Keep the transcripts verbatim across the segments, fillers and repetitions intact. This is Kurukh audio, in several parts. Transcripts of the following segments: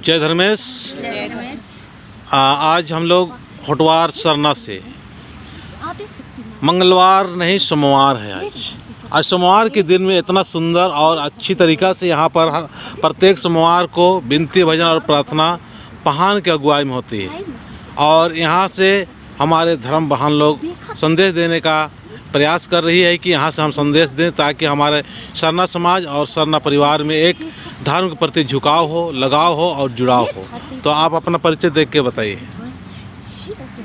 जय धर्मेस। जय धर्मेस। आ, आज हम लोग होटवार सरना से, मंगलवार नहीं, सोमवार है आज। आज सोमवार के दिन में इतना सुंदर और अच्छी तरीका से यहाँ पर हर, प्रत्येक सोमवार को विनती भजन और प्रार्थना पहान की अगुवाई में होती है। और यहाँ से हमारे धर्म बहन लोग संदेश देने का प्रयास कर रही है कि यहाँ से हम संदेश दें, ताकि हमारे सरना समाज और सरना परिवार में एक धर्म के प्रति झुकाव हो, लगाव हो और जुड़ाव हो। तो आप अपना परिचय देख के बताइए।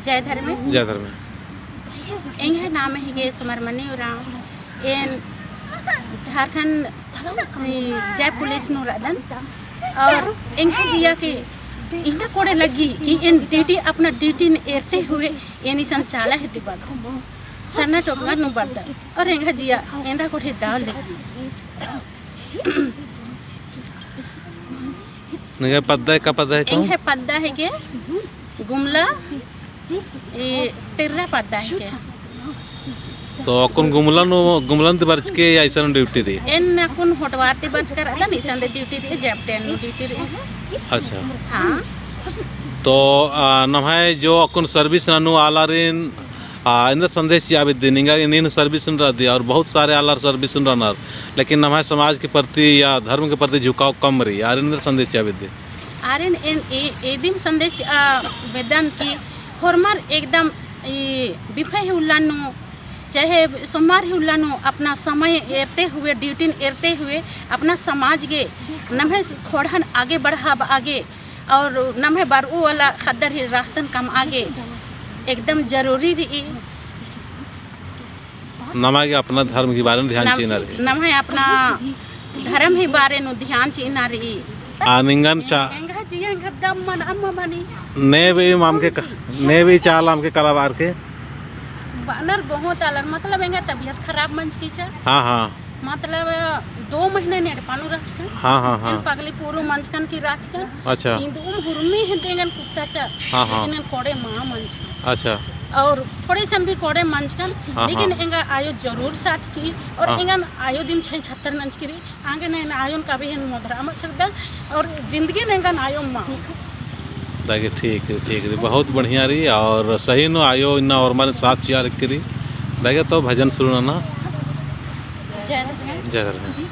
जय धर्मे। जय धर्मे। एंग्है नाम हिके सुमरमनी उराँव। एन झारखंड, ई, जय पुलिस नू रअदन। और एंग्है जिया के इन्ना कोड़े लग्गी कि एन duty, अपना duty नू एरते हुए एन इसन चाला हेद्दी बरदन। सरना टोकमा नू बरदन। और एंग्है जिया एन्दा कोड़े दव लग्गी। निंग्है पद्दा एका पद्दा हिके? एंग्है पद्दा हिके गुमला, ई तिर्रा पद्दा हिके। तो अक्कुन गुमला नू, गुमला नू ती बरचके या इसन duty रई? एन अक्कुन होटवार ती बरचका रअदन, इसन duty रई, जैप टेन नू duty रई। अच्छा। हाँ। तो, आ, नम्है जो अक्कुन service ननू आलारिन, आ, एन्देर संदेश चिआ बेद्दी, निंगा नीन service नू रअदी और बहुत सारे आलर service नू रअनर, लेकिन नम्है समाज के प्रति या धर्म के प्रति झुकाव कम रई, आरिन एन्देर संदेश चिआ बेद्दी? आरिन एन ए, एदिम संदेश चिआ बेद्दन कि होरमर एकदम ई बिफे ही उल्ला नू, चाहे सोमवार ही उल्ला नू अपना समय एरते हुए, duty नू एरते हुए अपना समाज गे नम्है खोड़हन आगे बढ़ाबआ गे और नम्है बरऊ वाला ख़द्दर ही रास्तन कमआ गे एकदम जरूरी रई। नमा गे अपना धर्म ही बारे नू ध्यान चिअना रई। नम्है अपना धर्म ही बारे नू ध्यान चिअना रई। आ निंगन चा- एंग्है जिया एंग्है दम मन अम्म मनी। ने भी माम के क-, ने भी चाला अमके कलाबार के। बअनर बहुत आलर, मतलब एंग्है तबियत खराब मंजकी चा। हाँ, हाँ। मतलब, दो महीना नू एड़पा नू रहचकन। हाँ, हाँ, हाँ। एन पगली पूरू मंजकन की रहचकन। अच्छा। इन्दुम हुरमी हेद्दे एंगन कुत्ता चा। हाँ, हाँ। लेकिन एन कोड़े मल मंजकन। अच्छा। और थोड़े से भी कोड़े मंजकन, हाँ, लेकिन हाँ। एंगा आयो जरूर साथ चिई। और हाँ। एंगन आयो दिम छै छत्तर नंजकी रई, आंगे ने एन आयोन कभी हेन मोधरा मल छरदन, और जिंदगी नू एंगन आयो मल। दागे ठीक रई, ठीक रई, बहुत बढ़िया रई। और सही नू आयो इन्ना होरमारिन साथ चिआ लगी रई। दागे तो भजन शुरू नना। जय धर्मेस। जय धर्मेस।